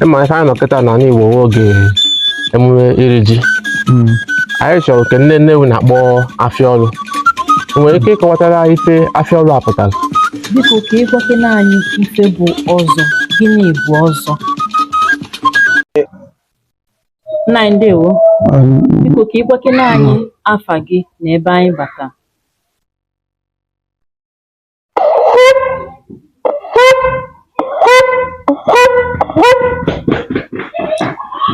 Ịma ife anyị nọ kịta n'ala Igbo nwe oge emume iri ji. Anyị chọrọ nke ndị Nnewi na-akpọ afịa ọlụ. Ị nwere ike ịkọwatara anyị ife afịa ọlụ a pụtara? Biko, ka ị gwakene anyị ife bụ ọzọ. Gịnị bụ ọzọ? Nna anyị, ndewo. Biko, ka ị gwakene anyị afa gị na ebe anyị bata.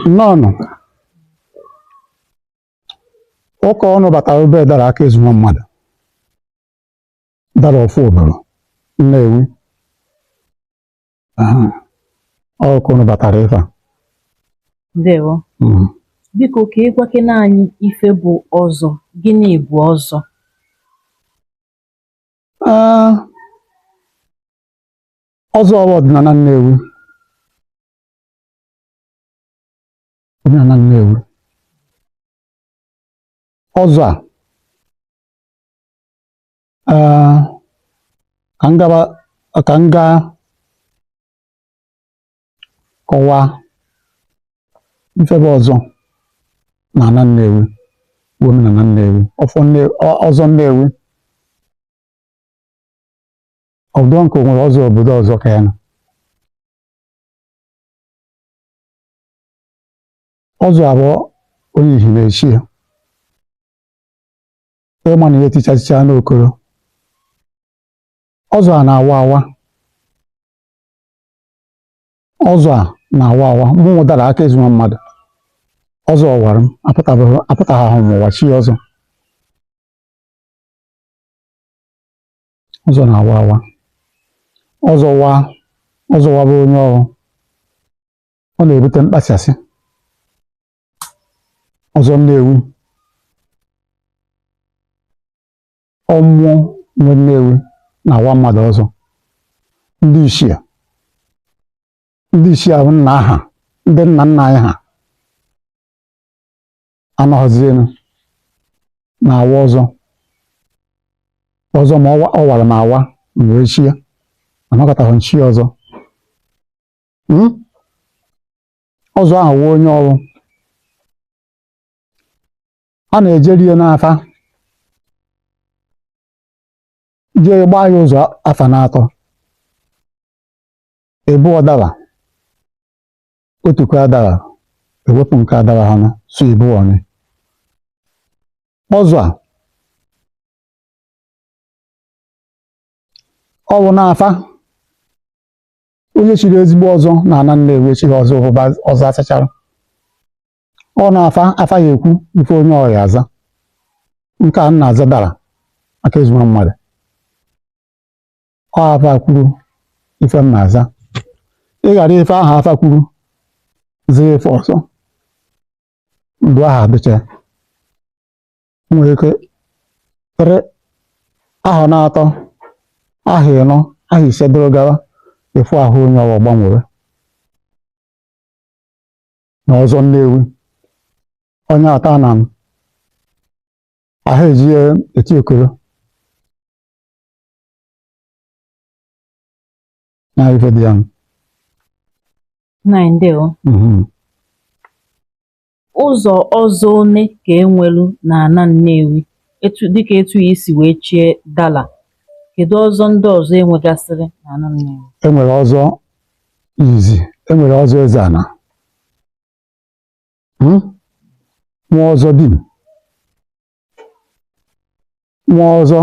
Nnọọnụ. Ụka ọnụ batara ebe dara aka ezu nwa mmadụ dara ọfụ obodo Nnewi. Aha. Ọ ka ụnụ batara ife a. Ndewo. Biko, ka ị gwakene anyị ife bụ ọzọ. Gịnị bụ ọzọ? Ee, ọzọ bụ ọdịnala Nnewi, omenala Nnewi. Ọzọ a, ee, ka m gaba, ka m gaa kọwaa ife bụ ọzọ na ana Nnewi bụ omenala Nnewi, ọfọ ọzọ Nnewi. Ọdụ nke o nwere ọzọ obodo ọzọ ka ya nọ. Ọzọ abụọ onye ihi na-echi ya ịma na ihe tichachicha n'okoro. Ọzọ a na-awa awa, ọzọ a na-awa awa. Mụ dara aka ezu nwa mmadụ, ọzọ wara m, apụtaghị m ụwa chi ọzọ. Ọzọ na-awa awa, ọzọ waa, ọzọ waba onye ọrụ, ọ na-ebute mkpachasị. Ọzọ Nnewi, ọ mmụọ nwe Nnewi na-awa mmadụ ọzọ. Ndị ichie, ndị ichie ahụ nna ha, ndị nna nna anyị ha anọghịzienu na-awa ọzọ. Ọzọ ma ọ wara m awa, m wee chie, anọkọtaghị m chie ọzọ. Ọzọ ahụ wụ onye ọrụ a na-ejeri ya n'afa, jee gbaa ya ụzọ afa na-atọ ịbụọ dara, otu ka dara, ewepụ nke adara ha na so ịbụọ ni. Ọzọ a ọ bụ n'afa onye chiri ezigbo ọzọ na ana Nnewi echighị ọzọ ụbụba ọzọ achachara. Ọ na-afa afa ya ekwu ife onye ọya aza. Nke a nna aza dara aka ezigbo mmadụ, ọ afa kwuru ife m na-aza. Ị ghara ife ahụ afa kwuru zaa ife ọzọ, ndụ ahụ adịcha. Nwere ike tịrị ahọ na-atọ, ahọ 4, ahọ 5 doro gawa, ịfụ ahụ onye ọwa gbanwere. Na ọzọ Nnewi, onye ata na m ahụ eji ya eti okoro na ife dị ya. Nna anyị, ndewo. Ụzọ ọzọ one ka e nwelu n'ana Nnewi, etu dịka etu i si wee chie dala, kedu ọzọ ndị ọzọ e nwegasịrị n'ana Nnewi? E nwere ọzọ izi, e nwere ọzọ eze ana, Nwee ọzọ dim, nwee ọzọ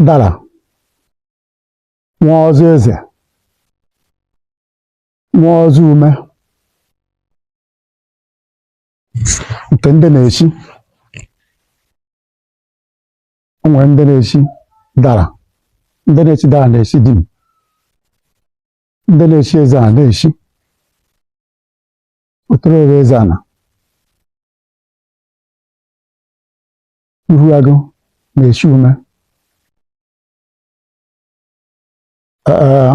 dara, nwee ọzọ eze, nwee ọzọ ume nke ndị na-echi. O nwere ndị na-echi dara, ndị na-echi dara na-echi dim, ndị na-echi eze ana na-echi otororo eze ana, ihu agụ na-echi ume. Ee,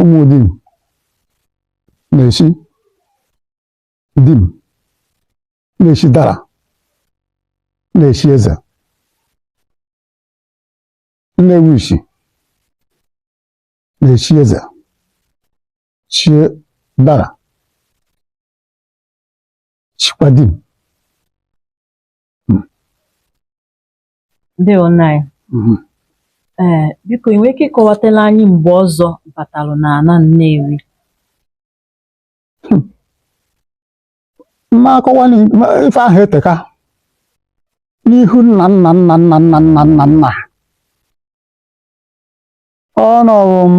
ụmụ dim na-echi dim, na-echi dara, na-echi eze. Nnewi ishi na-echi eze, chie dara. Chikwa di m. Ndewo nna anyị. Ee, biko ị nwere ike ịkọwatala anyị mgbe ọzọ batalụ n'ana Nnewi? Mma akọwa ife ahụ eteka n'ihu nna nna nna nna nna nna nna nna ọ nọrụ m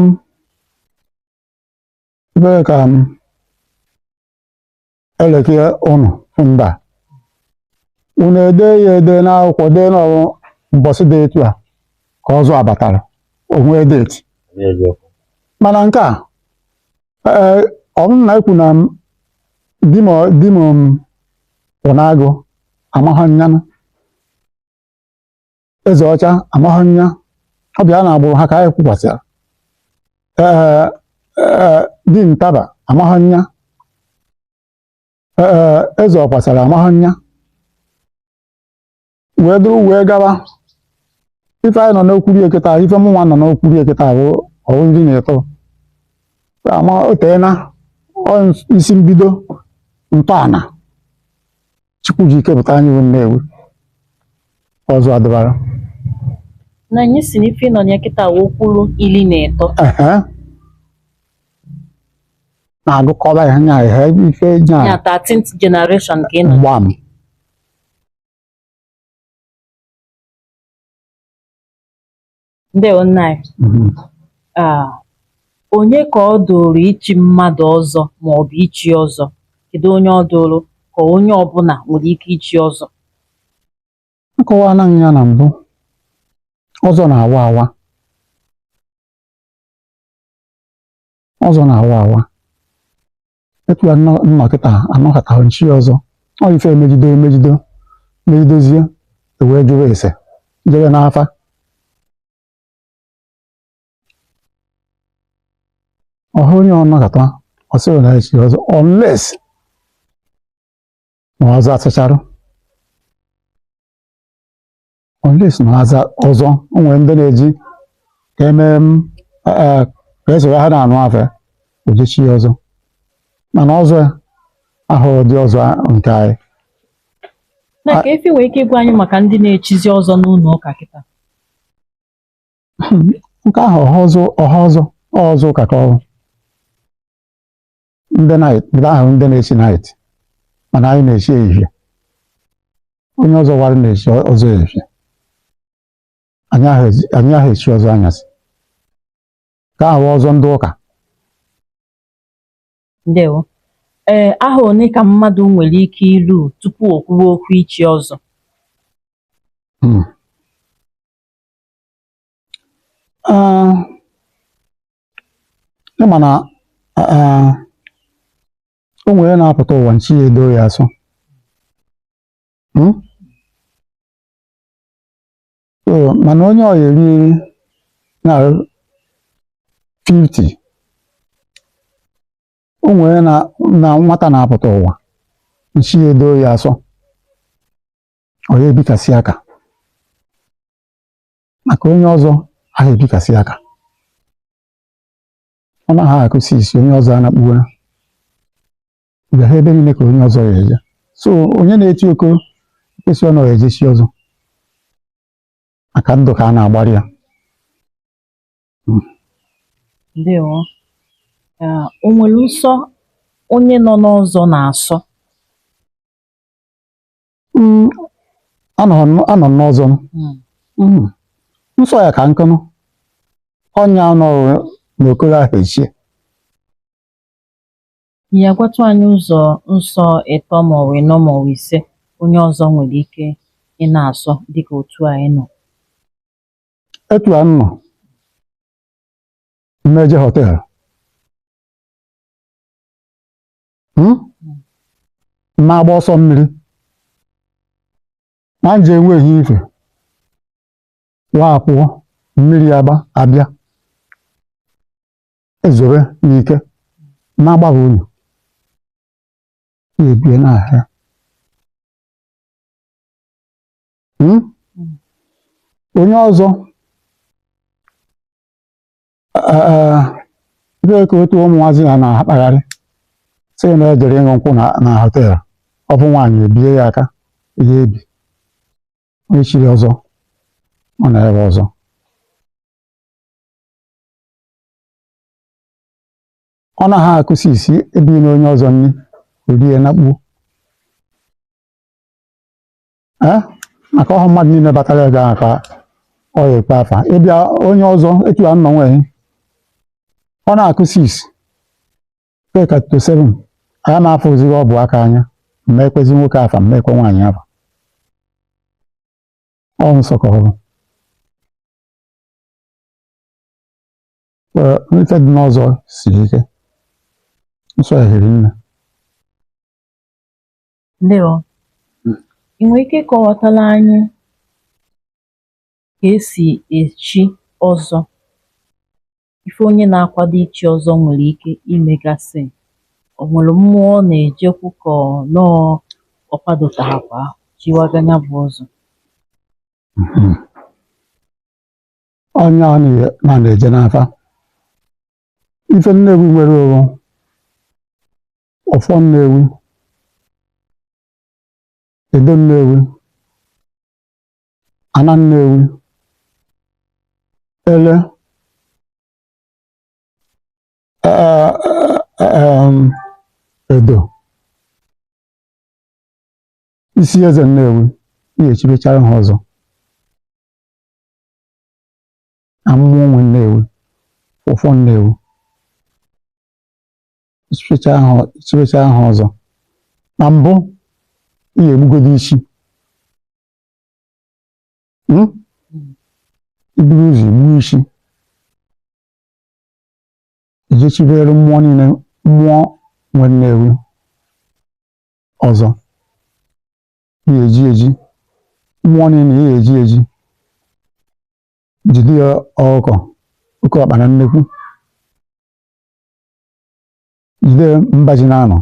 ebere ka m eleke ụnụ mba unu ede ya ede n'akwụkwọ dee n'ọrụ mbọsị dị etu a ka ọzọ abatara onwe date. Mana nke a ee ọ bụrụ na ekwu na di m di m kwụ n'agụ amaghị nyanụ eze ọcha amaghị nya ọ bịa na agbụrụ ha ka anyị kwukwasịra. Ee ee di ntaba amaghị nya, ee eze ọkwasara amaghị nya, wee duru wee gaba. Ife anyị nọ n'okwuri eketa, ife mụnwa nọ n'okwuri eketa bụ ọwụ 13 ama o teena. Ọ isi mbido ntọala Chukwu ji kepụta anyị bụ Nnewi ọzọ adịbara. Na anyị si na ife ị nọ na ya kịta wụ okwuru 13. Ehe, na-agụkọba ya nya ihe ife nya. Ya 13th generation ka ị nọ. Gbam. Ndewo nna anyị. Ah, onye ka ọ dụrụ ichi mmadụ ọzọ ma ọ bụ ichi ọzọ? Kedu onye ọ dụrụ, ka onye ọbụla nwere ike ichi ọzọ? Nkọwa anaghị ya na mbụ, ọzọ na-awa awa, ọzọ na-awa awa. Etu a nnọ kịta anọkọtaghị nchi ọzọ. Ọ ife emegido emegido megidozie ewee jụrụ ese jebe n'afa. Ọha onye ọnọkọta ọ sịrị na echi ọzọ, unless na ọzọ asachara, unless na aza ọzọ. O nwere ndị na-eji ka emee m ka esoro ha na-anụ afa ojechi ọzọ, mana ọzọ ahụrụ dị ọzọ nke anyị. Na ka efi nwere ike ịgwa anyị maka ndị na-echizi ọzọ n'ụlọ ụka kịta? Nke ahụ ọha ọzọ, ọha ọzọ, ọzọ ụka ka ọrụ ndị night, ndị ahụ ndị na-echi night, mana anyị na-echi ehihie. Onye ọzọ wara na-echi ọzọ ehihie, anyị ahụ echi ọzọ anyasị ka ahụ ọzọ ndị ụka. Ndewo. Ee, aha one ka mmadụ nwere ike iru tupu o kwuwe okwu ichi ọzọ? Ịma na o nwere na-apụta ụwa nchi ya edo ya asọ. So, mana onye ọ eri eri na 50, o nwere na nwata na-apụta ụwa nchi ya edo ya asọ, ọ ya ebikasị aka maka onye ọzọ ahụ ebikasị aka. Ọ naghị akụsi isi onye ọzọ anakpuo bịa ha ebe niile ka onye ọzọ ya eje. So onye na-eti okoro kwesị ọ nọ ejesi ọzọ maka ndụ ka a na-agbara ya. Ndewo. O nwere nsọ onye nọ n'ọzọ na-asọ? Anọ m n'ọzọ m. Nsọ ya ka nkụnụ ọnya nọrọ n'okoro ahụ echie. Ya gwatụ anyị ụzọ nsọ 3 maọbụ 4 maọbụ 5 onye ọzọ nwere ike ị na-asọ dịka otu anyị nọ. Etu a nọ mmeje hotel, na-agba ọsọ mmiri na nje enweghị ife wa pụọ mmiri agba abịa ezobe n'ike na-agbaba unyu na-ebie n'ahịa. Onye ọzọ ebe ka otu ụmụnwazi ha na-akpagharị sị na ejere ịṅụ nkwụ na hotel. Ọ bụ nwaanyị ebie ya aka ihe ebi. Onye chiri ọzọ ọ na ebe ọzọ. Ọ naghị akụsi isi ebi na onye ọzọ nri orie na kpuo. Ee, maka ọhụ mmadụ niile batara ebe ahụ ka ọ ya ekpe afa. Ịbịa onye ọzọ etu a nọ nweghị ọ na-akụ 6 ka to 7 anya m afụzighị ọ bụ aka anya mma ekwezi nwoke afa mma ekwe nwaanyị afa. Ọ nsọ ka ọ bụ. Ee, ife dị n'ọzọ siri ike, nsọ ya hiri nne. Ndewo. Ị nwere ike ịkọwatara anyị ka esi echi ọzọ, ife onye na-akwado ichi ọzọ nwere ike imegasị? O nwere mmụọ ọ na-ejekwu ka ọ nọọ ọ kwadotaghakwa chiwaga ya bụ ọzọ? Onye a na-eje n'afa ife Nnewi nwere owu ọfọ Nnewi, Edo Nnewi, Ana Nnewi, Ele, Edo, isi eze Nnewi, ihe echibechara ha ọzọ na mmụọ nwe Nnewi, ụfọ Nnewi, echibechara ha ọzọ. Na mbụ ihe egbugodo isi, iburu ụzọ igbu isi ejechibere mmụọ niile, mmụọ nwe Nnewi ọzọ. Ihe eji eji mmụọ niile, ihe eji eji jide ya ọkụkọ oke ọkpa na nnekwu, jide mba ji na-anọ,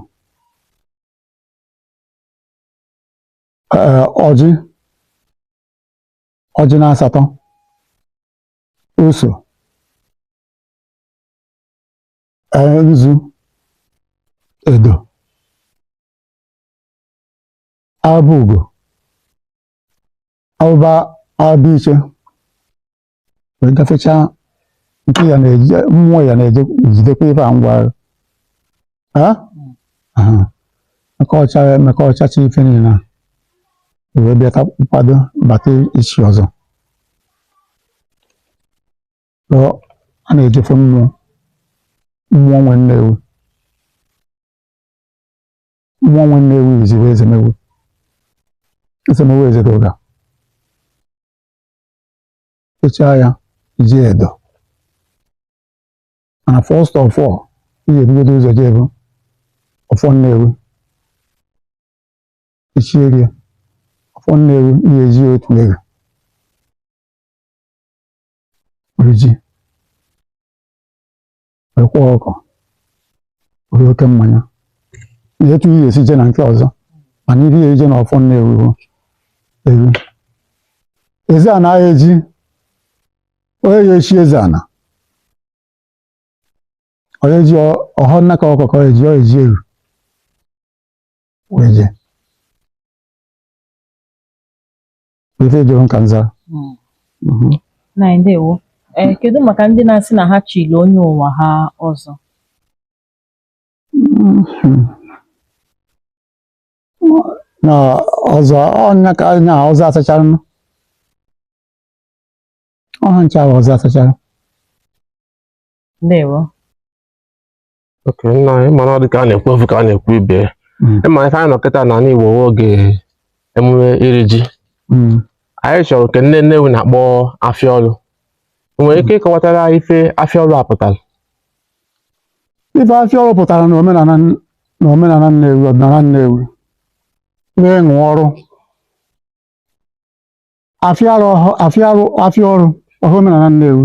ee, ọjị ọjị na asatọ, ose, ee, nzu, edo, abụ ugo, abụba, abụ iche, wee gafechaa nke ya na-eje mmụọ ya na-eje jidekwa ife a ngwa agha mekọcha mekọchacha ife niile a wee bịa kwado bata ichi ọzọ. So, a na-ejefe mmụọ, mmụọ nwe Nnewi, mmụọ nwe Nnewi iziwe ezemewe ezemewe ezedoga fechaa ya iji edo. Mana first of all, ihe ebugodo ụzọ jee bụ ọfọ Nnewi echierie ọfọ Nnewi, ihe eji otu ego were ji wee kwụọ ọkọ were oke mmanya na etu ihe esi je na nke ọzọ. Mana ihe eje na ọfọ Nnewi bụ ewu eze anaghị eji onye ya echi eze ana onye ji ọhọ nna ka ọkọ ka ọ eji ọ eji ewu wee jee ife jụrụ nka nzara. Na ndewo. Ee, kedu maka ndị na-asị na ha chiri onye ụwa ha ọzọ? Na ọzọ ọnya ka anya ọzọ asachara ọha ncha ahụ ọzọ asachara. Ndewo. Okay, nna anyị, mana ọ dị ka a na-ekwu ofu ka a na-ekwu ibe. Ịma ife anyị nọ kịta n'ala Igbo oge emume iri ji. Anyị chọrọ ka nne Nnewi na-akpọ afịa ọlụ. Ị nwere ike ịkọwatara anyị ife afịa ọlụ a pụtara? Ife afịa ọrụ pụtara na omenala na omenala Nnewi, ọdịnala Nnewi, bụ ịṅụ ọrụ afịa ọrụ afịa ọrụ afịa ọrụ ọhụ omenala Nnewi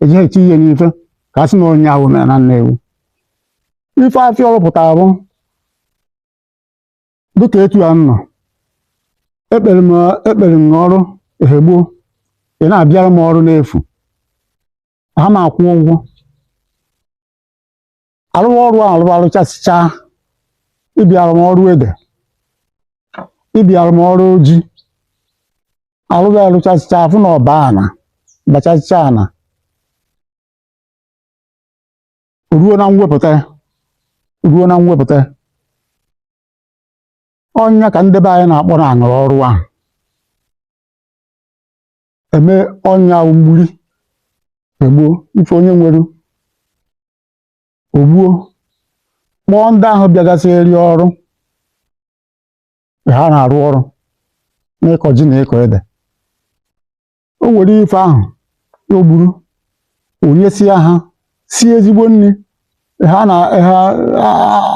ejighị eti ihe n'ife ka a sị na onye ahụ omenala Nnewi. Ife afịa ọrụ pụtara bụ dịka etu a nọ ekpere m ọrụ ehegbuo, ị na-abịara m ọrụ n'efu, ha ma akwụ ụgwọ arụwa ọrụ ahụ arụchasịchaa, ịbịara m ọrụ ede. Ịbịara m ọrụ ji arụrụ arụchasịcha afụ na ọba ana bachasịcha ana ruo na mwepụta ruo na mwepụta ọnya ka ndị be anyị na-akpọ na aṅụrụ ọrụ ahụ eme ọnya mgburi egbuo ife onye nwere ogbuo kpọọ ndị ahụ bịagasịrị ọrụ ha na-arụ ọrụ n'ịkọ ji na ịkọ ede. O were ife ahụ o gburu onyesia ha sie ezigbo nri ha na ha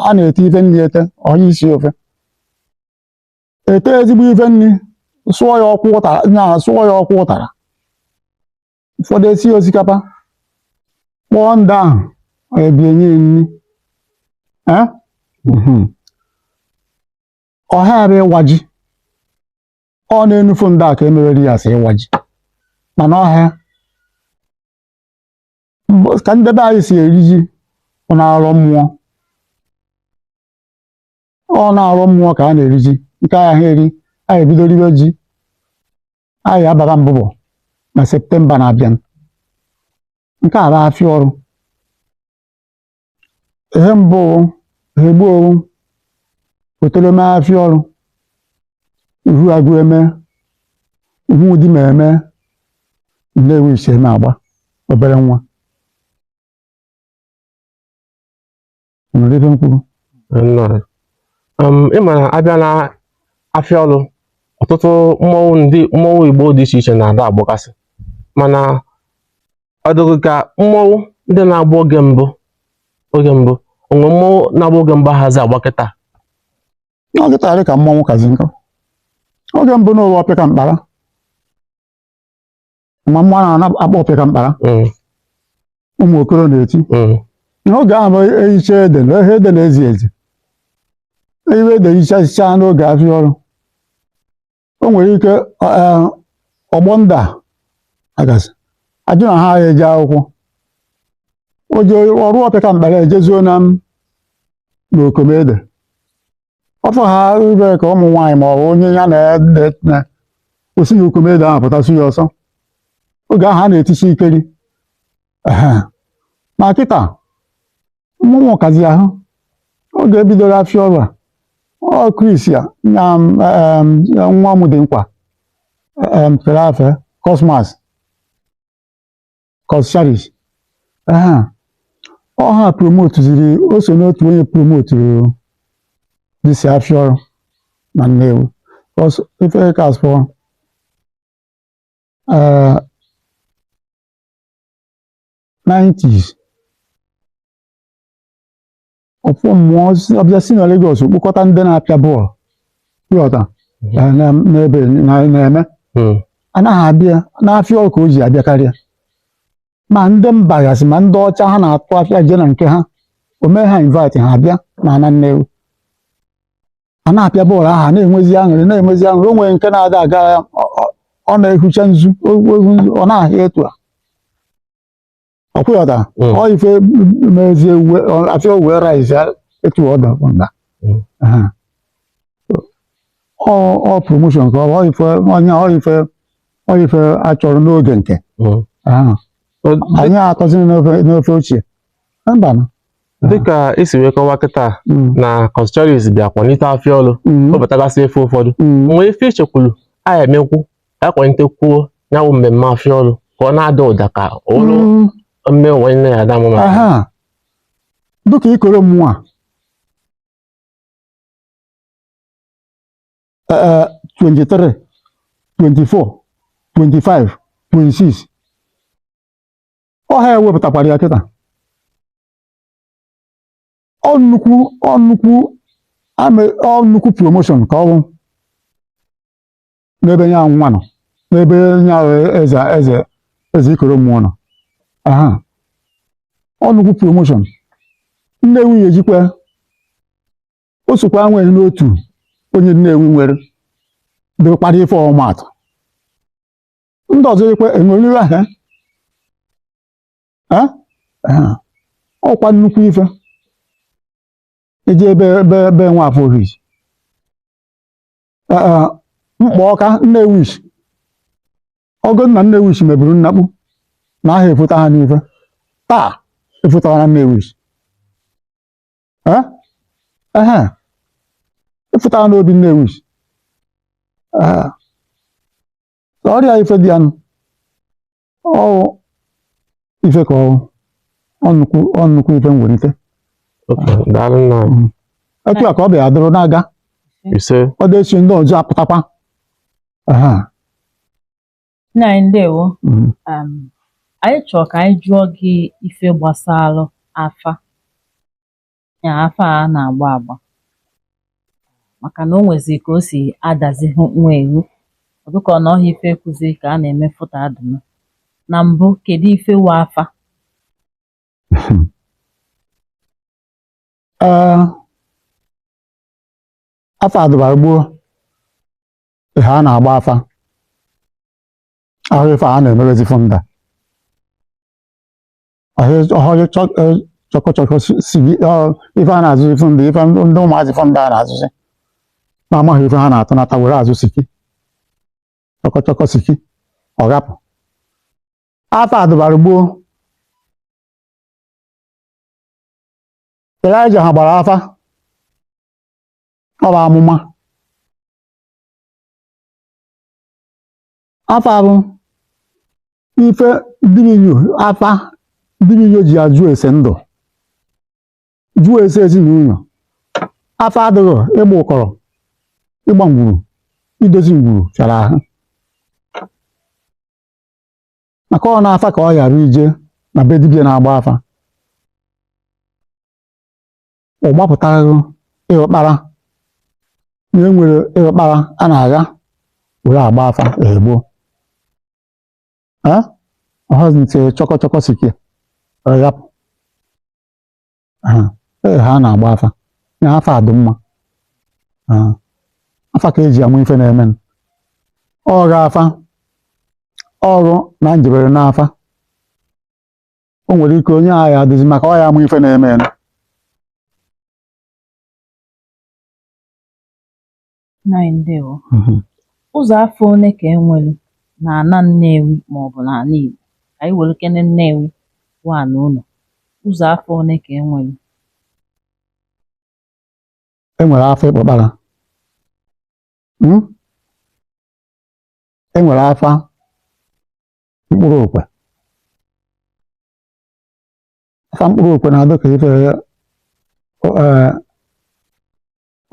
a na-ete ife nri ete onye isi ofe ete ezigbo ife nri sụọ ya ọkwụ ụtara nya sụọ ya ọkwụ ụtara ụfọdụ esi osikapa kpọọ ndị ahụ ebie nye nri. Eh? Ọha ebe ịwa ji ọ na-enufu ndị a ka emewere ya asị ịwa ji mana ọhịa ka ndị be anyị si eri ji ọ na-arọ mmụọ ọ na-arọ mmụọ ka a na-eri ji nke ahịa ha eri anyị ebido ribe ji anyị ababa mbụbọ na Septemba na-abịa nke a bụ afịa ọrụ ihe mbụ ha egbuo wetara eme afịa ọrụ ihu agụ eme ihu ụdị ma eme Nnewi ise eme agba obere nwa nwere ife m kwuru. Nnọọ. Ị ma na abịa na afịa ọrụ ọtụtụ mmọnwụ ndị mmọnwụ Igbo dị iche iche na-ada agbakasị mana ọ dịghị ka mmọnwụ ndị na-agba oge mbụ oge mbụ onwe mmọnwụ na-agba oge mbụ ahazi agba kịta. N'oge taa dị ka mmọnwụ kazi nkọ oge mbụ n'ụwa ọpịka mkpara ma mmụọ na-akpọ ọpịka mkpara ụmụ okoro na-eti n'oge ahụ bụ ehicha ede na ehe ede na-ezi ezi ehiwe ede hichasịcha n'oge afịa ọrụ o nwere ike ọgbọ ndị a agasị ajụ na ha eje akwụkwọ o je ọrụ ọpịka mkpara ejezuo na m n'okomede ọfọ ha ube ka ụmụ nwaanyị ma ọ bụ onye ya na ede na osi na okomede ahụ pụtasụ ya ọsọ oge ahụ a na-etisi ikeri. Ehe. Ma kịta mmụnwụ kazi ahụ oge ebidoro afịa ọrụ a ọ Chris ya nya nwa m dị nkwa kere afe Cosmas Coscharis. Ehe. Ọ ha promotuziri o so n'otu onye promoturu disi afịa ọrụ na Nnewi. Ife ka asụpụ 90s ọfọ mmụọ ọbịa si na Lagos kpokọta ndị na-apịa bọọlụ ghọta n'ebe na-eme anaghị abịa n'afịa ọrụ ka o ji abịa karịa ma ndị mba gasị ma ndị ọcha ha na-atụ afịa je na nke ha o mee ha invite ha abịa na ana Nnewi a na-apịa bọọlụ ahụ a na-enwezi aṅụrị na-enwezi aṅụrị o nwere nke na-ada aga ya ọ na-ehucha nzu ọ na-ahịa etu a ọkwụghọta ọ ife mezie uwe afịa uwe rice ya etu ọ da nga. Ọ promotion ka ọ ife onye ọ ife ọ ife a chọrọ n'oge nke anyị atọziri n'ofe ochie mba na dịka esi wee kọwa kịta na Coscharis bịa kwalite afịa ọrụ wepụtagasị efe ụfọdụ nwee ife ichekwuru a emekwu ka akwalitekwuo ya bụ mmemme afịa ọrụ ka ọ na-ada ụda ka ụlọ mme onwe nne ya ada mụ maka dịka ikoro mmụọ a 23 24 25 26 ọ ha ewepụtakwara ya kịta ọ nnukwu ọ nnukwu ọ nnukwu promotion ka ọ bụ n'ebe ya nwa nọ n'ebe ya eze eze eze ikoro mmụọ nọ aha ọ nnukwu promotion Nnewi ejikwa o sokwa nweghị n'otu onye Nnewi nwere dịkwara ife ọmatụ ndị ọzọ ekwe enwere ha ọkwa nnukwu ife eji ebe ebe ebe Nwafọ Ohis Mkpọ ọka Nnewichi ọgụ na Nnewichi mebiri nnakpu na aha efota ha n'ife taa efotara na Nnewichi. Eh? Ehe, efotara n'obi Nnewichi. Ee, ọrịa ife dị ya nụ ọ ife ka ọ nnukwu ife mwelite. Okay, daalụ nna anyị. Etu a ka ọ bịa dụrụ na-aga. Ise. Ọ dị echi ndị ọzọ apụtakwa. Aha. Nna anyị, ndewo. Anyị chọrọ ka anyị jụọ gị ife gbasalụ afa, ya afa a na-agba agba, maka na o nwezi ka o si adazi hụ nwa ewu ọ dịka ọ na ọhịa ife kụzi ka a na-eme fụta adụm na mbụ. Kedu ife wụ afa? Ee, afa adụbara gboo ihe a na-agba afa ahụ ife a na-emebezi funda ọhụrụ chọkọ chọkọ si ife a na-azụzi funda, ife ndị ụmụazị funda a na-azụzi na-amaghị ife ha na-atụnata were azụ siki chọkọ chọkọ siki ọ gapụ. Afa adụbara gboo. Elijah ha gbara afa, ọ bụ amụma. Afa bụ ife dibịa, afa dibịa ji ajụ ese ndụ, jụọ ese ezinụlọ. Afa adịghị ịgba ụkọrọ, ịgba ngwuru, idozi ngwuru fịara ahụ, maka ọ na-afa ka ọ ghara ije na be dibịa na-agba afa ọ gbapụtara ịghọkpara na e nwere ịghọkpara a na-agha were agba afa egbo ọhazi chọkọ chọkọ sike yapụ ha na-agba afa na afa adụ mma. Afa ka eji amụ ife na-eme ọgha afa ọrụ na njebere n'afa. O nwere ike onye agha adịzi maka ọ ya amụ ife na-eme. Nna anyị, ndewo. Ụzọ afa one ka e nwelu na ana Nnewi maọbụ n'ala Igbo? Ka anyị were kene Nnewi wa na ụlọ. Ụzọ afa one ka e nwelu? E nwere afa ịkpọkpara. E nwere afa mkpụrụ okwe. Afa mkpụrụ okwe na-adị ka ife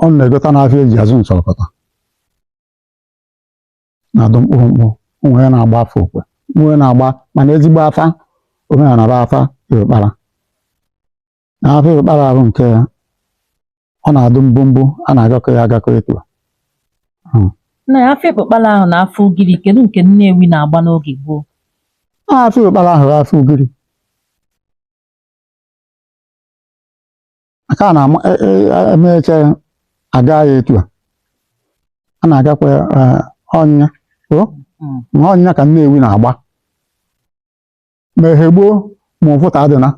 ọ na-egota n'afịa eji azụ nchọrọkọta, na-adụ mkpụrụ mkpụrụ. Onwe ya na-agba afa okwe, onwe na-agba, mana ezigbo afa omenala bụ afa ịkpara. Na afa ịkpara ahụ nke ọ na-adụ mbombo a na-agakọ ya agakọ etu a. Nna ya, afa ịkpụkpara ahụ na afa ugiri, kedu nke Nnewi na-agba n'oge gboo? Afa ịkpara ahụ bụ afa ugiri maka a na-ama emecha ya aga ya etu a a na-agakwa ya ọnya o ọnya ka Nnewi na-agba ma ehe gboo ma ụfụta adịna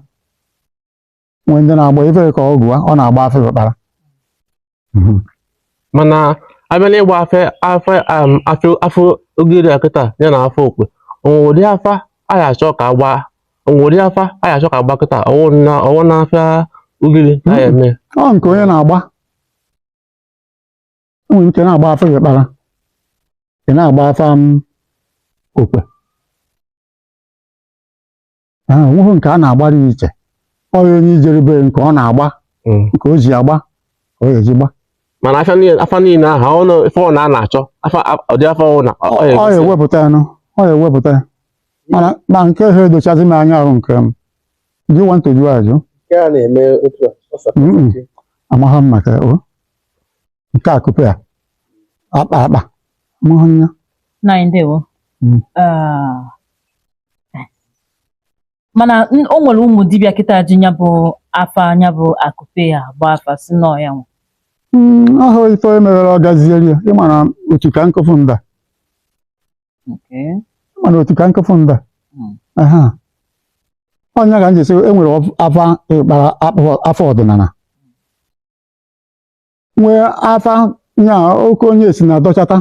nwee ndị na-agba ife ka ọ gụa ọ na-agba afa ịkpara. Mana abịa n'ịgba afa afa afa afa ugiri a kịta ya na afa okwe, onwe ụdị afa a ya achọ ka agba, onwe ụdị afa a ya achọ ka agba kịta ọwụ na ọwụ na afa ugiri ka ya eme? Ọ nke onye na-agba enwere ike na-agba afa ịkpara, ị na-agba afa okwe. Onweghị nke a na-agbara ya iche. Ọ ya onye ijerube nke ọ na-agba nke o ji agba ka ọ ga-eji gba. Mana afa niile, afa niile ahụ ọ na ife ọ na a na-achọ afa ụdị afa ọ na ọ ya ọ ya egosi. Ewepụta ya nụ, ọ ya ewepụta ya, mana ma nke ha edochazi m anya ahụ nke m do you want to jụọ ajụ? Nke a na-eme otu a ọ Mm-mm. Amaghị m maka o nke a kupe a akpa akpa amaghị m ya. Nna anyị, ndewo. Ah, mana o nwere ụmụ dibịa kịta ji ya bụ afa ya bụ akụpe ya agba afa si nọọ ya nwe. Ọhụ ife emeghere ọ gazieri ya. Ịma na otu ka nkụfụ nda. Ịma na otu ka nkụfụ nda. Aha ọnya ka m ji sị e nwere afa ịkpara afa ọdịnala, nwee afa. Nya oke onye si na-adọchata,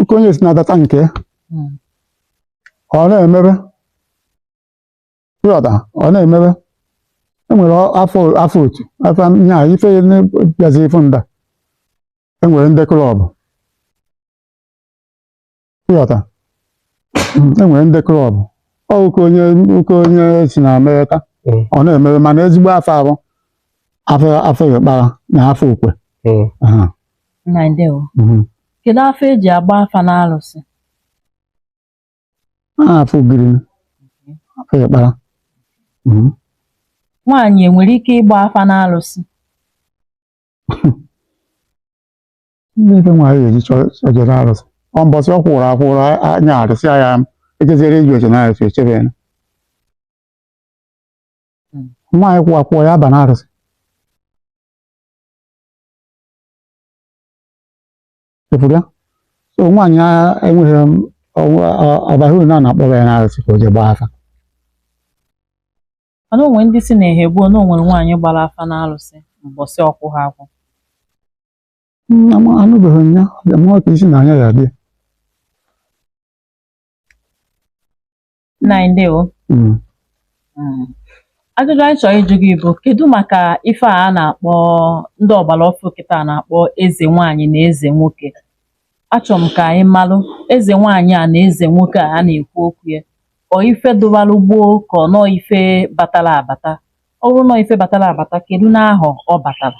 oke onye si na-adọta nke ya. Ọ na-emebe brọda, ọ na-emebe. Enwere afọ afọ otu afọ nya ife bịazi ifu nda. Enwere ndị club, ịghọta? Enwere ndị club. Ọ oke onye, oke onye si na Amerịka. Ọ na-emebe, mana ezigbo afọ ahụ afọ afọ ịkpara na afọ okwe. Aha. Nna, ndewo. Kedu afọ eji agba afa n'alụsị? Afọ ogiri, afọ ịkpara. Nwaanyị enwere ike ịgba afa n'alụsị? Ndị ife nwaanyị ga-eji chọjere arụsị, ọ mbọsị ọ kwụrụ akwụrụ anya arụsị ya ejeziere iji oche na arụsị echebe ya. Nwaanyị kwụ akwụọ ya aba na arụsị. Efuru ya so nwaanyị enweghị ọbaghị uru na a na-akpọrọ ya n'arụsị ka o jee gbaa afa. Mana o nwere ndị si na ehe gboo na o nwere nwaanyị gbara afa n'alụsị mbọsị ọkwụ ha akwụ. Anụbeghị m ya. Ọ dị mma ka isi na anya ya dị. Nna anyị, ndewo. Ajụjụ anyị chọrọ ịjụ gị bụ, kedu maka ife a na-akpọ ndị ọgbara ọfụ kịta na-akpọ eze nwaanyị na eze nwoke? Achọrọ m ka anyị malụ eze nwaanyị a na eze nwoke a a na-ekwu okwu ya, ọ ife dụbalụ gboo ka ọ nọọ ife batara abata? Ọ bụrụ nọọ ife batara abata, kedu n'ahọ ọ batara?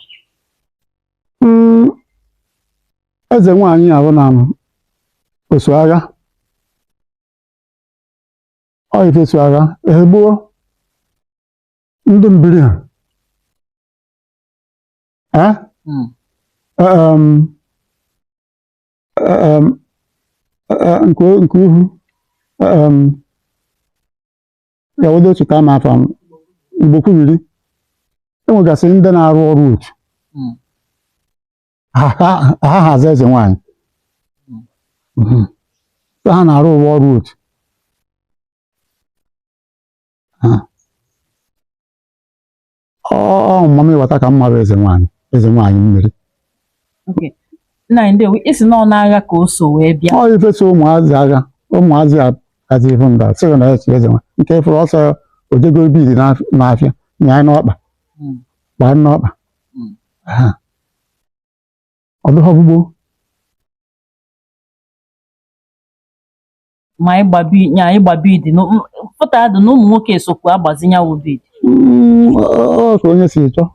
Eze nwaanyị ahụ na osu agha, ọ ife so agha egboo ndị mbiri ha. Eh? Nke uhu ya wado otu ka ama afọ Igbo kwubiri, enwegasịrị ndị na-arụ ọrụ otu. Ha hazi eze nwaanyị. So ha na-arụ ọrụ otu. Ha. Ọ mama ịghọta ka mma bụ eze nwaanyị, eze nwaanyị mmiri. Okay. Nna anyị, ndewo. Isi nọ n'agha ka o so wee bịa? Ọ ife so ụmụazị agha, ụmụazị a gazi ifu nda sịrị na ya chi eze nwaanyị nke fụrụ ọsọ ojego bidi n'afịa nyaa n'ọkpa. Gbaa n'ọkpa. Ha. Ọ dịghị ọgbụgbọ. Ma ịgba bead nya, ịgba bead pụta dị na ụmụ nwoke sokwu agbazi nyawu bead. Ọ ka onye si chọọ.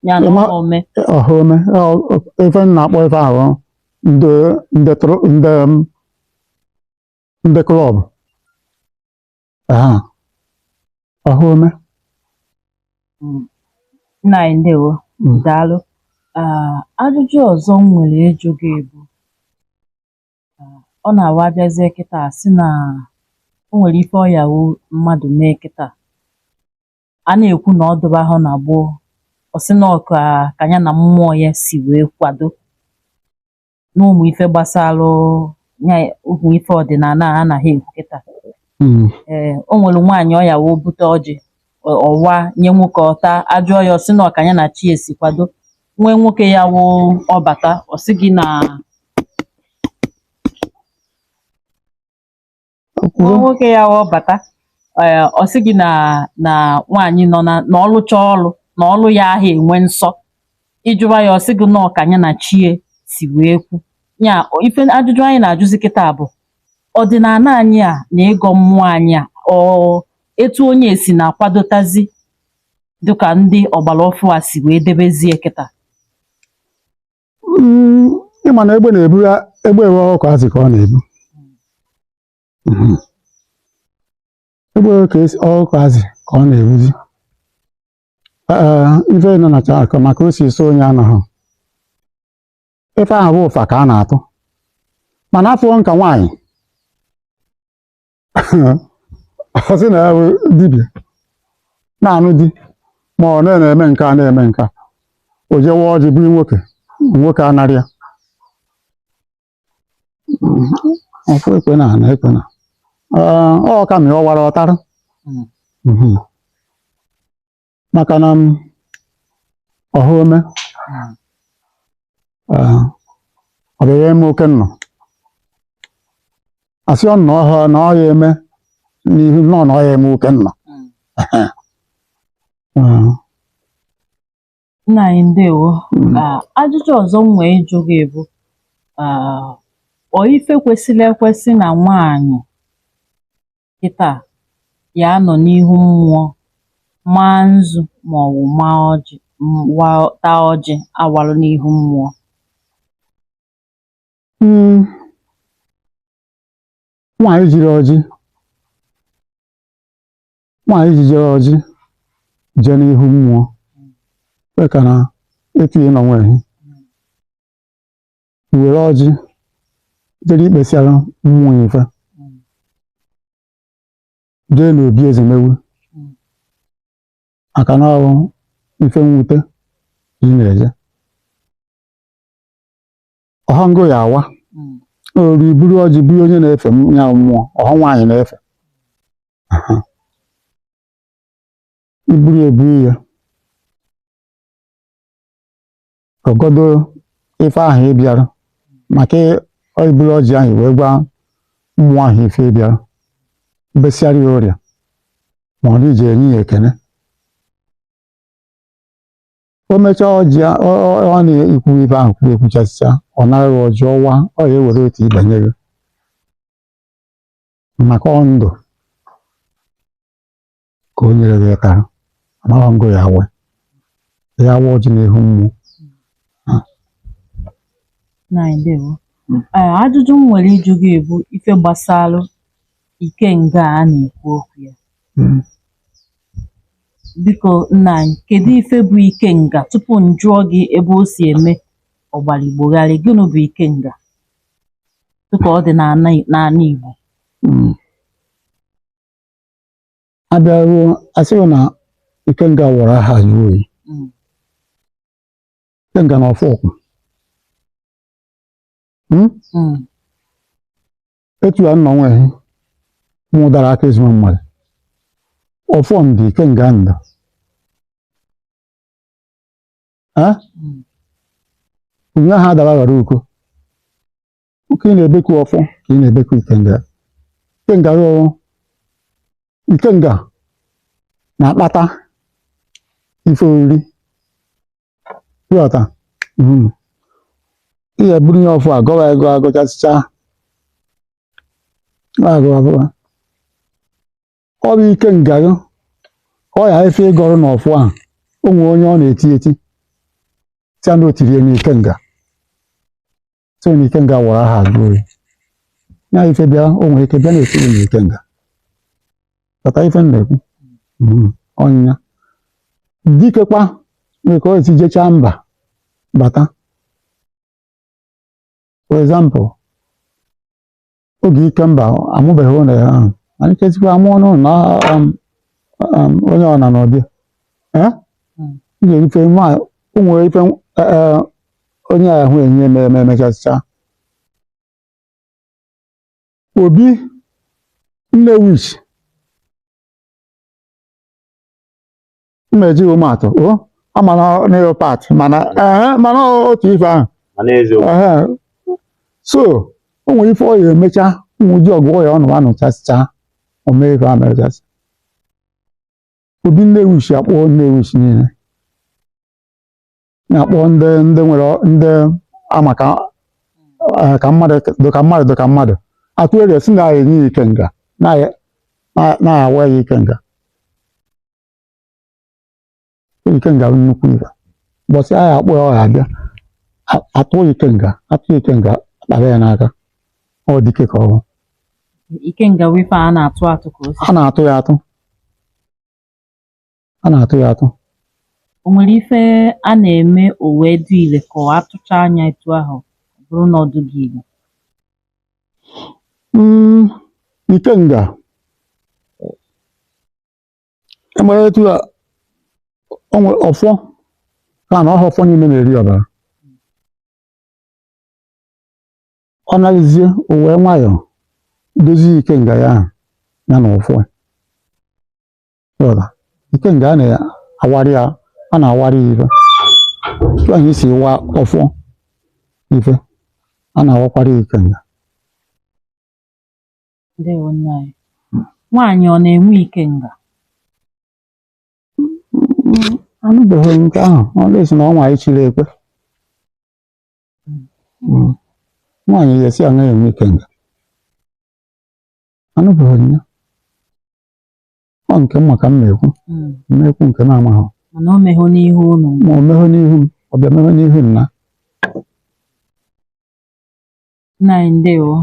Ya na ome. Ọha ome. Ife m na-akpọ ife ahụ ndị ndị tụrụ ndị ndị club. Aha. Ọha ome. Nna anyị, ndewo. Daalụ. Ah, ajụjụ ọzọ m nwere ịjụ gị bụ, ọ na-awa abịazie kịta sị na o nwere ife ọya wụ mmadụ mee kịta a na-ekwu na ọ dụba ahụ na gboo, ọ sị na ọ ka ya na mmụọ ya si wee kwado n'ụmụ ife gbasalụ ya, ụmụ ife ọdịnala a anaghị ekwu kịta. Ee, o nwere nwaanyị ọya wee bute ọjị ọwa nye nwoke ọta, ajụọ ya, ọ sị na ọ ka ya na chi esi kwado. Nwee nwoke ya wụ ọbata, ọ sị gị na Kwuo. Nwoke ya wụ ọbata, ee, ọ sị gị na nwaanyị nọ na ọlụcha ọlụ na ọlụ ya ahụ enwe nsọ. Ịjụwa ya, ọ sị gị na ọ ka ya na chie si wee kwu ya. Ife ajụjụ anyị na-ajụzi kịta bụ, ọdịnala anyị a na ịgọ mmụọ anyị a, ọ etu onye si na-akwadotazi dịka ndị ọgbara ọfụ a si wee debezie kịta? Ịma na egbe na-ebu egbe ewe ọkụ azị ka ọ na-ebu. Egbe ka esi ọkụ azị ka ọ na-ebuzi. Ee, ife nọ na cha maka o si so onye anọghị ife ahụ bụ ụfa ka a na-atụ, mana afọ nka nwaanyị ọ sị na ya bụ dibịa na-anụ di ma ọ na-eme nke a na-eme nke a, o jewe ọjị buru nwoke, nwoke anarị ya ọfụ ekwe na na ekwe na ọ ka ma ọ wara ọtara. Maka na ọha ome. Ee, ọ bịara eme oke nnọ asị ọ nọ ọhụụ na ọ ya eme n'ihu nọ na ọ ya eme oke nnọ. Ee. Nna anyị, ndewo. Ajụjụ ọzọ m nwee ịjụ gị bụ, ọ ife kwesịrị ekwesị na nwaanyị kịta ya anọ n'ihu mmụọ maa nzu ma ọ bụ maa ọjị, taa ọjị awalụ n'ihu mmụọ? Nwaanyị jiri ọjị, nwaanyị jijere ọjị jee n'ihu mmụọ kwe ka na etu ị nọ nweghị were ọjị jere ikpesịara mmụọ ife, jee n'obi ezemewu, maka na ọ bụ ife mwute ka ị na-eje ọha ngo ya awa. Oru iburu ọjị bụ onye na-efe ya mmụọ ọha nwaanyị na-efe. Aha. Iburu ebu ya ọgọdọ ife ahụ ị bịara maka iburu ọjị ahụ wee gwa mmụọ ahụ ife ị bịara besịara ya ọrịa ma ọ na ije enye ya ekene. O mechaa ọjị ọ na-ekwu ife ahụ kwuru ekwuchasịcha, ọ nara gị ọjị ọwa, ọ ya ewere otu ibe nye gị maka ọ ndụ ka o nyere gị tara amaghị ngo ya awa ya awa ọjị n'ihu mmụọ. Nna anyị, ndewo. Ee, ajụjụ m nwere ịjụ gị bụ ife gbasalụ ikenga a na-ekwu okwu ya. Biko nna anyị, kedu ife bụ ikenga? Tupu m jụọ gị ebe o si eme ọgbaligbogharị, gịnị bụ ikenga dịka ọ dị n'ala Igbo? Abịaruo asịghị na ikenga wọrọ aha jụọ oyi. Ikenga na ọfọkwụ. Etu a nọ nweghị mụ dara aka ezigbo mmadụ ọfọ ndị ikenga ndụ. Onye ahụ adara ghara uko oke ị na-ebeku ọfọ ka ị na-ebeku ikenga. Ikenga rụọ ikenga na-akpata ife oriri ịghọta. Ị ga-eburu ya ọfọ agọwa ego agọchasịcha agụ abụọ ọ bụ ikenga gị ọ ya efe ịgọrọ n'ọfọ ahụ o nwere onye ọ na-eti eti tia na otiri ya n'ikenga so na ikenga wara aha ajụ oyi ya ife bịa o nwere ike bịa na-eti gị n'ikenga kata ife m na-ekwu. Ọnya dikekwa nwere ka ọ esi jechaa mba bata. For example, oge ike mba amụbeghị ụlọ ya ahụ mana ikezikwa amụọ n'ụlọ na onye ọ na n'ọbịa m ga-erife nwa o nwere ife onye ahụ enye eme eme emechasịcha obi Nnewichi mma ejighị ụmụatụ o ama na n'ịrụ pat mana mana otu ife ahụ mana eziokwu. So o nwere ife ọ ya emecha ụmụ ji ọgụ ya ọ nọ anụchasịcha o mee ife a mechasị obi Nnewichi akpọ Nnewichi niile na-akpọ ndị ndị nwere ndị ama ka ka mmadụ dịka mmadụ dịka mmadụ atụ ere si na enye ya ikenga na-awa ya ikenga. Ikenga bụ nnukwu ife ụbọchị ahụ akpọ ya ọ ga-abịa atụ ikenga atụ ikenga akpara ya n'aka ọ dike ka ọ bụ. Ikenga bụ ife a na-atụ atụ ka o si a na-atụ ya atụ a na-atụ ya atụ. O nwere ife a na-eme o wee dị ile ka ọ atụcha anya etu ahụ ọ bụrụ na ọ dụghị ile? Ikenga enwere etu a o nwere ọfọ ka na ọha ọfọ niile na-eri ọbara ọ naghịzie o wee nwayọọ dozie ikenga ya ahụ ya na ọfọ ya. Ikenga a na-awarị ya a na-awarị ya ife etu ahụ isi wa ọfọ Ife a na-awakwara ya ikenga. Ndewo nna anyị. Nwaanyị ọ na-enwe ikenga? Anụbeghị m nke ahụ. Ọ na-esi na ọ nwaanyị chiri ekwe. Nwaanyị ga-esi anaghị enwe ikenga? Anụbeghị m ya. Ọ nke m maka m na-ekwu. M na-ekwu nke m amaghị. Mana o mehụ n'ihu unu? Ma o mehụ n'ihu m, ọ bịa mehụ n'ihu nna. Nna anyị, ndewo.